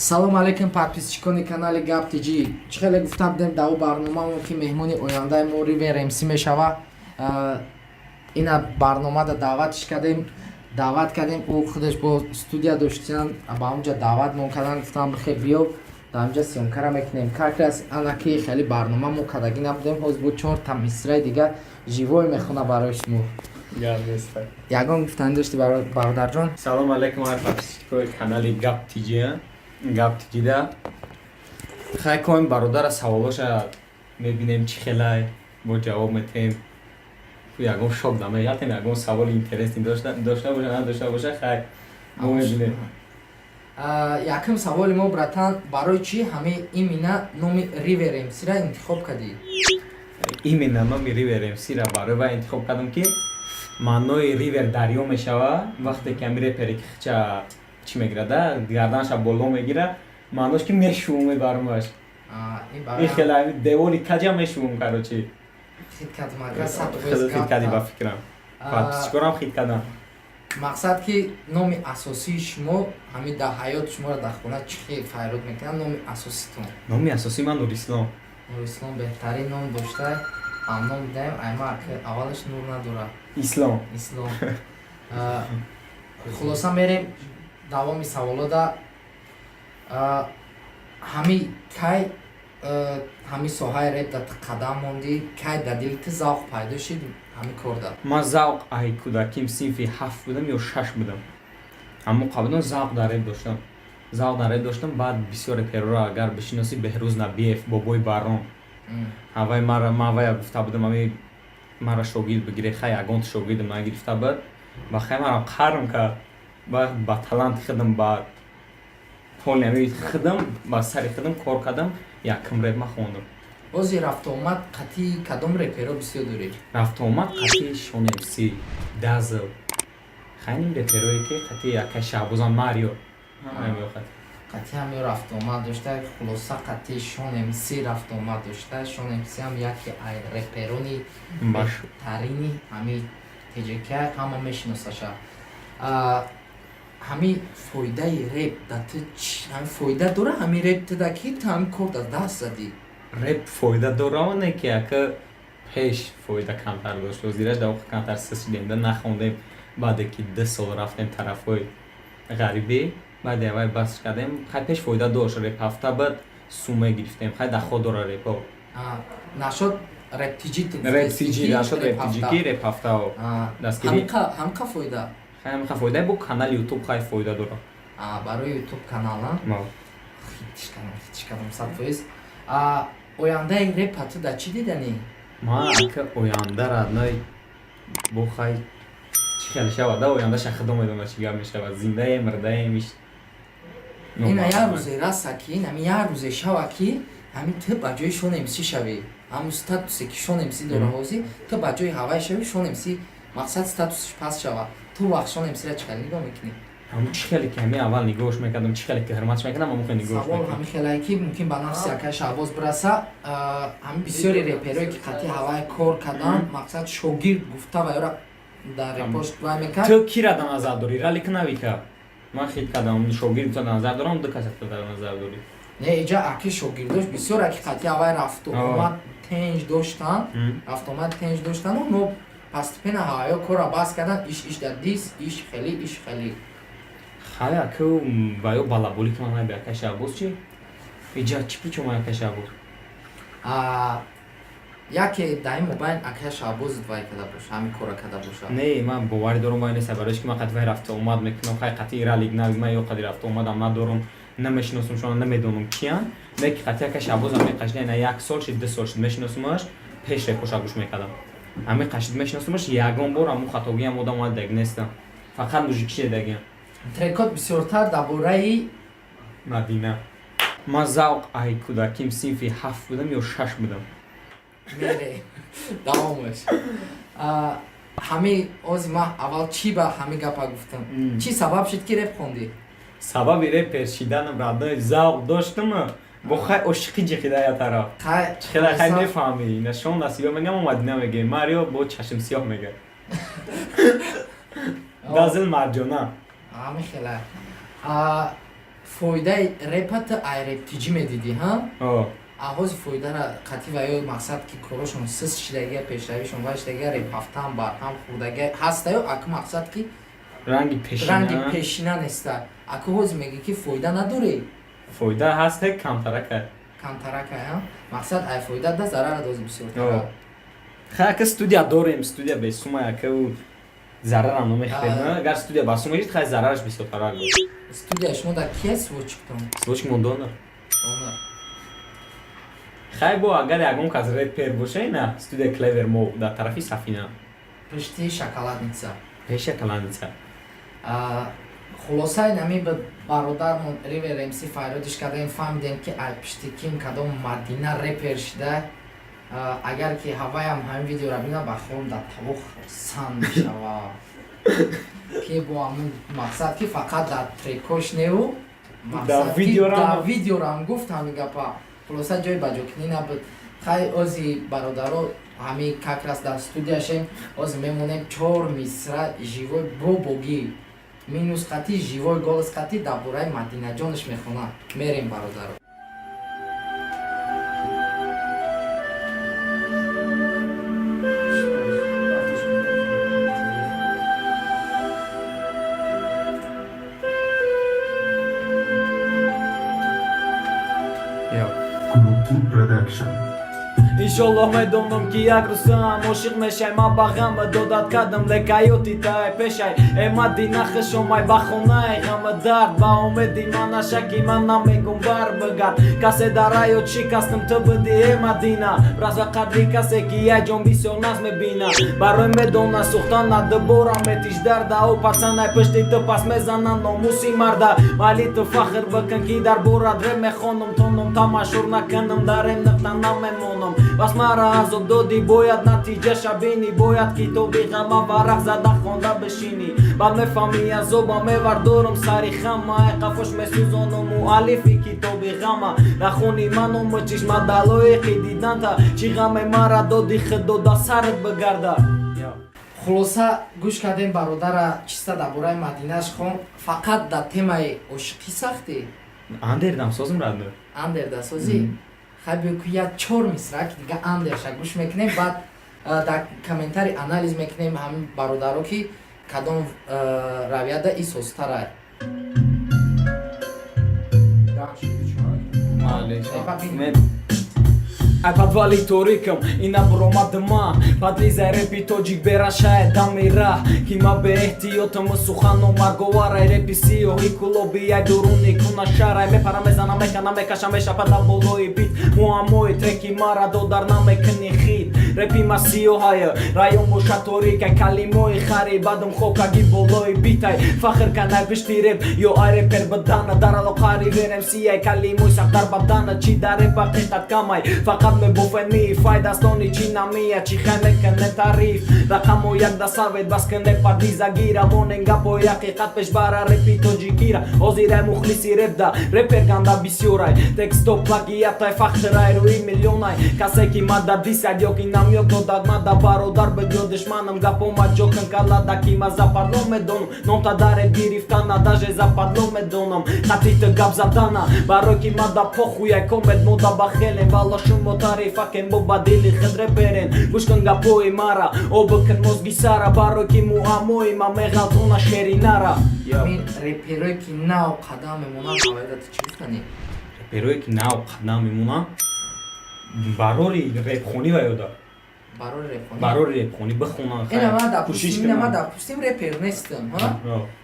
Салом алейкум, подписчикони канали Гап ТЖ. Чӣ хеле гуфта будем дар барномамо, ки меҳмони ояндаи мо Ривер МС мешава. Ина барномада даъватш кардем, даъват кардем. Ӯ худаш бо студия доштан, ба ҳамҷа даъват мон кардан, гуфтам, бихе, биё, дар ҳамҷа съёмкара мекунем. Как раз анаки хеле барнома мо кардагӣ набудем. Ҳозир бо чорта мисраи дига живой мехона барои шумо. Ягон гуфтанӣ дошти, бародарҷон? Салом алейкум ҳар подписчикои канали Гап ТЖ. Гап ТЖда хай коем, бародара саволоша мебинем, чӣ хелай бо ҷавоб метем. Ягон шок намеятем, ягон саволи интересный дошта боша, надошта боша, хай, мо мебинем. Якум саволи мо, братан: барои чӣ ҳамаи имина номи Ривер МСра интихоб кардӣ? Именно номи Ривер МСра барои вай интихоб кардам, ки маънои ривер дарё мешава. Вақте ки ҳами репере ки хича чӣ мегирада, гарданша боло мегира, маънош ки мешувум, мебармаш ин хеле девори каҷа мешувум, короче. Хит кардам. Хит кардӣ, ба фикрам, подписчикорам хит кардам. Мақсад ки номи асосии шумо ҳамин дар ҳаёт шуморо дар хона чӣ хел файрод мекунад, номи асоситон? Номи асосии ман Нурислом. Нурислом беҳтарин ном дошта, ҳамном бидаем. Айма аввалаш нур надорад. Ислом. Ислом. Хулоса, мерем давоми саволода. Ҳами кай ҳами соҳаи реп да қадам мондӣ? Кай дар дили ту завқ пайдо шид ҳами кор да? Ман завқ ай кӯдаким, синфи ҳафт будам ё шаш будам, ҳамон қабл завқ дар реп доштам, завқ дар реп доштам. Баъд бисёр репероро агар бишиносӣ, Беҳрӯз Набиев, Бобои Барон, ҳавай мара, ман вая гуфта будам, ами мара шогирд бигире. Хай, ягонта шогирдам нагирифта буд ба хай, марам қарм кард. Баъд ба таланти худам, ба поли ами худам, ба сари худам кор кардам, якм реп ма хондам. Бози рафтуомад қатъи кадом реперо бисёр дорӣ? Рафтуомад қатъи Шон МС, Дазл, хайним реперое ки қатъи якай Шаҳбозан, Марио. Қатъи ҳам ё рафтуомад дошта. Хулоса, қатъи Шон МС рафтуомад дошта. Шон МС ҳам яке ай реперони беҳтарини ҳами ТЖК, ҳама мешиносаша. Ҳами фоидаи реп да ту, ҳами фоида дора ҳами реп туда, ки ту ҳами кор да даст задӣ? Реп фоида дора, не ки яка пеш фоида камтар дошт, ҳозираш дар воқеъ камтар сис шудем да, нахондем. Баъде ки 2 сол рафтем тарафҳои ғарибӣ, баъде аввай бас кардем. Хай, пеш фоида дошт реп, ҳафта баъд суме гирифтем. Хай, доход дора репо. Нашод Рептиҷи? Рептиҷи нашод, Рептиҷи ки реп ҳафтао дастгирӣ. Ҳамқа фоида? Хай, ҳамқа фоида бо канали Ютуб хай фоида дора. Барои Ютуб канал хитиш кардам, хитиш кардам 100%. Ояндаи репа ту дар чӣ диданӣ? Ман ака оянда, родной, бо хай, чӣ хеле шавад да, ояндаша худо медонад, чӣ гап мешавад, зиндаем, мирдаем иш. Ина як рӯзе раса, ки ҳами як рӯзе шава, ки ҳамин ту ба ҷои Шон МС шавӣ, ҳамун статусе ки Шон МС дора ҳозир, ту ба ҷои ҳавай шавӣ, Шон МС, мақсад, статусш паст шава, ту вақт Шон МСра чӣ хеле нигоҳ мекунӣ? Ҳамун чӣ хеле ки ҳамин аввал нигоҳш мекардам, чӣ хеле ки ҳурматш мекардам, ҳамун хеле нигоҳш. Савол ҳамин хелае, ки мумкин ба нафси акай Шаҳбоз бираса. Ҳамин бисёри реперое ки қатъи ҳавай кор кардан, мақсад, шогирд гуфта ва ёра дар репош вай мекард. Ту кира дар назар дорӣ, Ралик, Навика? Ман хит кардам, шогирд гуфта дар назар дорам, ду каса дар назар дорӣ? Не, иҷа аки шогирдош бисёр, аки қатъи ҳавай рафту омад тенҷ доштан, рафтуомад тенҷ доштану но постепенно ҳаваё корра бас кардан, иш иш дар дис, иш хеле, иш хеле. Хай, аку ва ё балаболӣ ки ман ҳай акай Шаҳбоз чи иҷа чӣ причём акай Шаҳбоз? Яке дар ин мобайн акай Шаҳбоз вай карда боша, ҳамин кора карда боша. Не, ман боварӣ дорам, вай нест, барои ки ман қатъи вай рафта омад мекунам. Хай, қатъи Ралик, Нави ман ё қади рафта омадам надорам, намешиносам шумо, намедонам киян. Не ки қатъи акай Шаҳбозам меқашид, на як сол шид, 2 сол шид мешиносумаш, пеш репоша гӯш мекардам, ҳамин қашид мешиносумаш, ягон бор ҳамун хатогиам одам омадаг нестам, фақат мужики шедагиам. Трекот бисёртар дар бораи Мадина. Ман завқ ай кӯдаким, синфи ҳафт будам ё шаш будам. Мере давомаш. Ҳами ози ман аввал чӣ ба ҳами гапа гуфтам? Чӣ сабаб шуд, ки реп хондӣ? Сабаби репер шиданам, родной, завқ доштам, бо хай ошиқӣ ҷиқида я тараф. Хеле хай мефаҳмӣ, на шон насиба мегам, Мадина меге, Марио бо чашм сиёҳ мега, Дазил, Марҷона. Ҳами хела. Фоидаи репата ай рептиҷӣ медидӣ, ҳа? О. Аҳози фоидара қатъи ва ё мақсад ки корошон сис шидагия, пешравишон вай шидагия, реп ҳафтаам барҳам хӯрдагия ҳастаю, аку мақсад ки ранги пешина. Ранги пешина неста. Аку ҳози мегӣ ки фоида надорӣ? Фоида ҳаст, камтарака. Камтарака, ҳа? Мақсад, ай фоида да зарара дози бисёртара. Хай, ака, студия дорем, студия бесума, ака, зарарам намехӯрем. Агар студия ба сума гирифт, хай, зарараш бисёртарак буд. Студия шумо дар кия сводчиктон? Сводчик мон донор. Донор. Хай, бо агар ягон кас репер боша, ина студия Клевер мо дар тарафи Сафина. Пишти шоколадница. Пеши шоколадница. Хулоса, инами бародармон Ривер МС фарёдиш кардем, фаҳмидем ки ай пишти ким кадом Мадина репер шида. Агар ки ҳаваям ҳамин видеоро бина, ба холм дар тавоқ сан мешава, ки бо ҳамун мақсад ки фақат дар трекош неу мақсад ки дар видеорам гуфт ҳамин гапа. Хулоса, ҷои баҷокунӣ набуд. Хай, ози бародаро, ҳами как раз дар студияшем, ози мемонем чор мисра живой бо богӣ минус қатӣ, живой голос қатӣ дар бораи Мадинаҷонаш мехонад. Мерем, бародаро. Production. Иншоллоҳ, медонам, ки як рӯзам ошиқ мешай. Ман ба ғам додат кардам, лек ҳаёти тай пешай. Э, Мадина, хуш омай ба хонаи ғама дард. Ба умеди ман наша, ки ман намегум бар бигард. Касе дар ҳаёт шикастам, ту будӣ, э Мадина. Разва қадри касе, ки як ҷон бисёр наз мебина. Барои медона сӯхтан надубора метиш дарда. О пацанай, пишти ту пас мезанан номуси марда. Майли, ту фахр бикун, ки дар борат реп мехонам. То ном тамашур накунам, дар реп нуқта намемонам. Бас мара азоб додӣ, бояд натиҷаша бинӣ. Бояд китоби ғама варақ зада хонда бишинӣ. Баъд мефаҳмӣ, азоба мевардорам сари хама. Ай қафош месӯзонам муаллифи китоби ғама. Нахони маному чишма далоиқи диданта. Чӣ ғаме мара додӣ, худо да сарат бигарда. Хулоса, гӯш кардем бародара, чиста дар бораи Мадинаш хон. Фақат дар темаи ошиқӣ сахтӣ? Андердам созм, радно. Андерда созӣ. Хай, биё ку як чор мисра ки дига андерша гӯш мекунем, баъд дар комментарий анализ мекунем ҳамин бародаро, ки кадом равияда и созтарай. Ай подвали торикам ина буромадма подлизай репи тоҷик берашае дами раҳ, ки ма беэҳтиётам сухану марговарай. Репи сиёҳи кулоби ай дуруни куна шарай. Мепара, мезана, мекана, мекаша, мешапа дар болои бит. Муаммои треки мара додар намекунӣ хит. Репи ма сиёҳая, район боша торикай. Калимои хари бадум хокаги болои битай. Фахр канай пишти реп ё ай репер бадана. Дар алоқари верем сияй, калимои сахт дар бадана. Чи дар реп ҳақиқат камай, фақат мебофени фай. Дастони чи намия, чи хай мекане тариф. Рақамо як да савед, бас кане подлиза гира. Монен гапои ҳақиқат пеш бара репи тоҷикира. Ҳозирай мухлиси репда репер ганда бисёрай. Тексто плагиатай, фахрай рӯи миллионай. Касе ки мада дисад ё ки намёк додад мада, бародар беҷо душманам. Гапома ҷокан калада, ки ма западло медонам. Номта даре гирифтана даже западло медонам. Хати ту гап задана, барои ки мада похуяй. Комед мода ба хелем, валло шумо тарифакем. Бо ба дили худ реперен. Гӯш кун гапои мара, обикун мозги сара, барои ки муаммои ма меғалтона шеринара. Ҳамин реперое ки нав қадам мемонанд, ҳавайда ту чӣ гуфтанӣ? Реперое ки нав қадам мемонанд, барори репхонӣ ва ёда. Барори репхонӣ. Барори репхонӣ бихонанд. Ина ман допустим, ина ман допустим репер нестам, ҳа?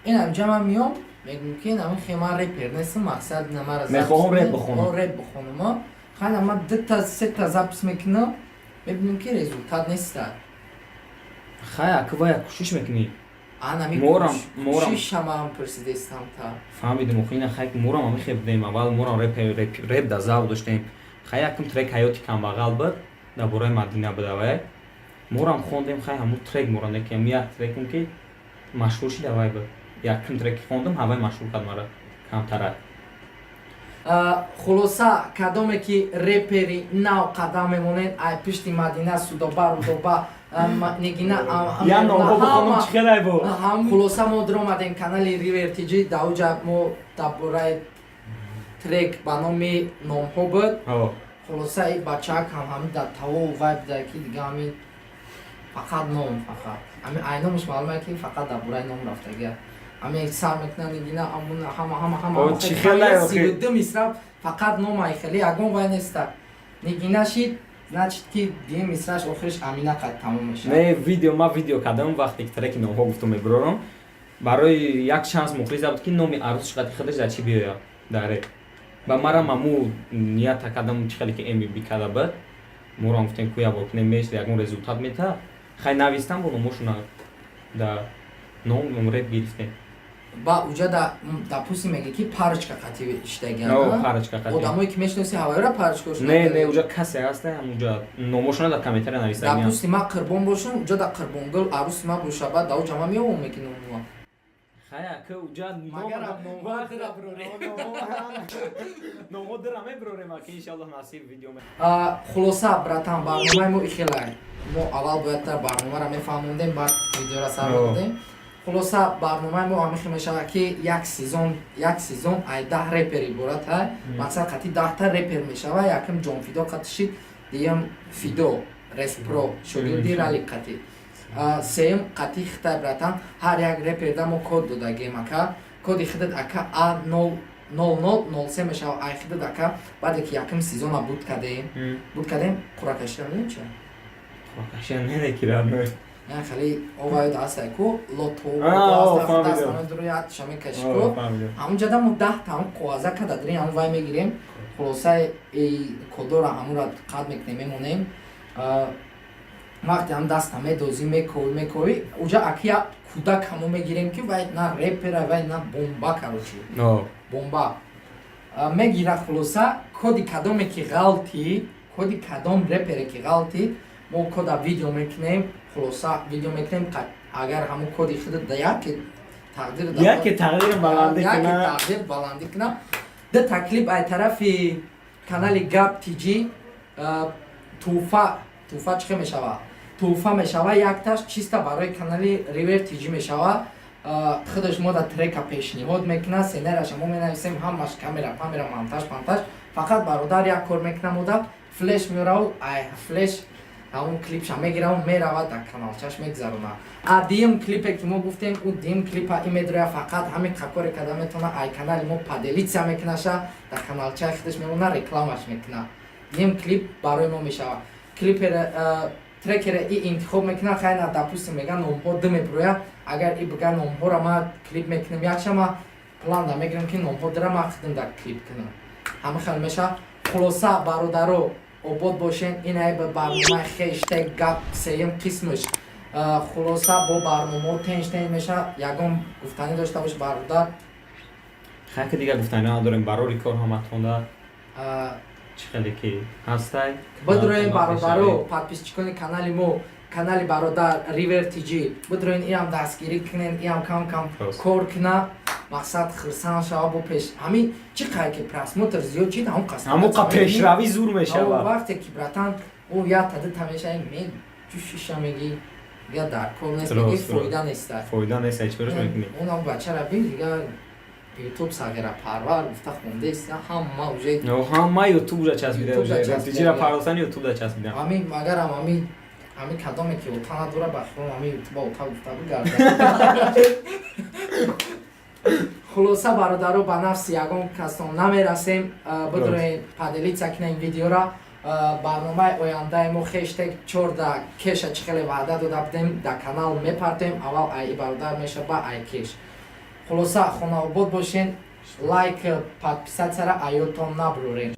Ина инҷа ман миём, мегӯм, ки ина ман ман репер нестам, мақсад ина мара мехоҳам реп бихонам. Реп бихонам, хайна ман дута сета запись мекунам, мебинем, ки результат неста. Хай, ака, вая кӯшиш мекунӣ. Анами Морам, морам. кӯшишамам пурсидестам та. Фаҳмидем, охи ина хай, морам ами хеб будем аввал, морам реп да завқ доштем. Хай, якум трек «Ҳаёти камбағал» буд, дар бораи Мадина буда. Вай морам хондем. Хай, ҳамун трек морам ки як трекум ки машҳур шид, ҳавай буд. Якум треки хондам, ҳавай машҳур кард мара камтарак. Хулоса, кадоме ки репери нав қадам мемонед, ай пишти Мадина, Судоба, Рудоба, Нигина, Я номҳо бихонам, чӣ хелай бо. Хулоса, мо даромадем канали Ривер ТЖ. Дар уҷа мо дар бораи Трек ба номи «Номҳо» буд. Хулоса, и бачаак ҳам ҳамин дар таво вай буда, ки дига ҳамин фақат ном, фақат ҳамин айномаш маълуме, ки фақат дар бораи ном рафтагия. Ҳамин сар мекунад, нигина, амуна, ҳама, ҳама, ҳама. О, чӣ хеле, охи. 32 мисра фақат ном, ай хеле ягон вай неста. Нигина шид, значит, ки дим мисраш охириш Амина қад тамом мешавад. Не, видео, ма видео кардам, вақте ки треки «Номҳо» гуфтум мебурорам, барои як шанс мухлиса буд, ки номи арӯсш қати худаш дар чӣ биёяд дар реп. Ба марам аму нията кардам, чӣ хеле ки мб карда буд, моро гуфтем, ку як бор кунем, меш ягон результат мета. Хай, навистам бо номошуна, да ном реп гирифтем. Ба уҷа да пуси меги, ки парочка қати иштагиан? О, парочка қати. Одамое ки мешиноси, ҳавайра парочка? Не, не, уҷа касе ҳаста, ҳамуҷа номошуна дар комментария Да. Навистагиам. Пусти ма қирбон бошум, уҷа да Қирбонгул арӯси ма боша, баъд да уҷа ма меовом, меги номуа. Хая, ки уҷа Магарам номҳо дира бирорем. Номҳо дира мебирорем, аки иншаллоҳ насиб видео. Хулоса, братан, барномаи мо ихелай. Мо аввал бояд та барномаро мефаҳмондем, баъд видеора сар медодем. Хулоса, барномаи мо ҳамихел мешавад, ки як сезон ай 10 репер иборат ҳай. Мақсад, қати 10-та репер мешавад. Якм Ҷонфидо қати шид, дуюм Фидо Респро, шогирди Ралик қати, сеюм қати хитай. Братан, ҳар як реперда мо код додагем, ака. Коди хидат, ака, а 0003 мешавад. Ай хидат, ака, баъде ки якм сезона буд кардем, қуракашида медонӣ чи? Қуракашида не, ки родной. Яъне хеле оваёд ҳастай ку, лото. Фаҳмидам. Дуруятша мекаши ку. Ҳамунҷада мо 10-та ҳамун коғаза када дирем, ҳамун вай мегирем. Хулоса, кодора ҳамура қад мекунем, мемонем. Вақте ҳам даста медозӣ, мековӣ, мековӣ, уҷа аки як кӯдак ҳамо мегирем, ки вай на репера, вай на бомба, короче, бомба мегира. Хулоса, коди кадоме ки ғалтӣ, коди кадом репере ки ғалтӣ, мо кода видео мекунем. Хулоса, видео мекунем. Агар ҳамун коди худат да яке тақдир Яке тақдир баландӣ яке куна. Тақдир баландӣ куна. Ду клип ай тарафи канали Гап Тҷ тӯҳфа. Тӯҳфа чӣ хел мешава? Тӯҳфа мешава, якташ чиста барои канали Ривер Тҷ мешава. Худаш мо да трека пешниҳод мекунад, сценарияша мо менависем, ҳамаш, камера памера, монтаж пантаж. Фақат бародар як кор мекунам, ода флеш меораву ай флеш ҳамун клипша мегираву меравад, дар каналчаш мегзарона. А дуюм клипе ки мо гуфтем, ӯ дуюм клипа и медроя. Фақат ҳамин қакоре карда метавона, ай канали мо поделиться мекунаша, дар каналчаи худаш мемона, рекламаш мекуна. Дуюм клип барои мо мешавад. Клипера, трекера и интихоб мекуна. Хайна, допустим, мега «Номҳо» ду меброя. Агар и бига «Номҳоро» ма клип мекунем, якша ма план да мегирем, ки «Номҳо» дира ма худам дар клип кунам. Ҳама хел мешавад. Хулоса, бародаро, обод бошен. Инай ба барномаи хештег Гап, сеюм қисмаш. Хулоса, бо барномаҳо тенж тенж мешавад. Ягон гуфтанӣ дошта бош, бародар? Хай, ки дигар гуфтанӣ надорем. Барори кор ҳаматонда, чӣ хеле ки ҳастай. Бидроен, бародаро, подписчикони канали мо, канали бародар Ривер Тҷ, бидроен, иам дастгирӣ кунен, иам кам кам кор куна. Мақсад, хирсан шава. Бо пеш ҳамин чӣ қадр ки просмотр зиёд чид, ҳамон қас Ҳамон қа пешравӣ зур мешавад. Вақте ки, братан, ӯ як та дута мешавӣ, ме ҷушиша меги, дига дар кор нест, меги фоида неста. Фоида нест, чӣ кораш мекунӣ? Онам бачара бин, дига Ютуб сағира парвар гуфта хондест, ҳама уже. Ҳама Ютуб ра часпида, Тҷ-ра парвостан, Ютуб да часпида. Ҳамин магарам ҳамин кадоме ки ота надора, ба хилом ҳамин Ютуба ота гуфта бигарда. Хулоса, бародаро, ба нафси ягон касон намерасем. Бидроен, поделиться кунем видеора. Барномаи ояндаи мо хештег чорда кеша, чӣ хеле ваъда дода будем, дар канал мепартем. Аввал ай бародар меша, ба ай кеш. Хулоса, хонаобод бошен, лайк, подписаться ра аётон набурорем.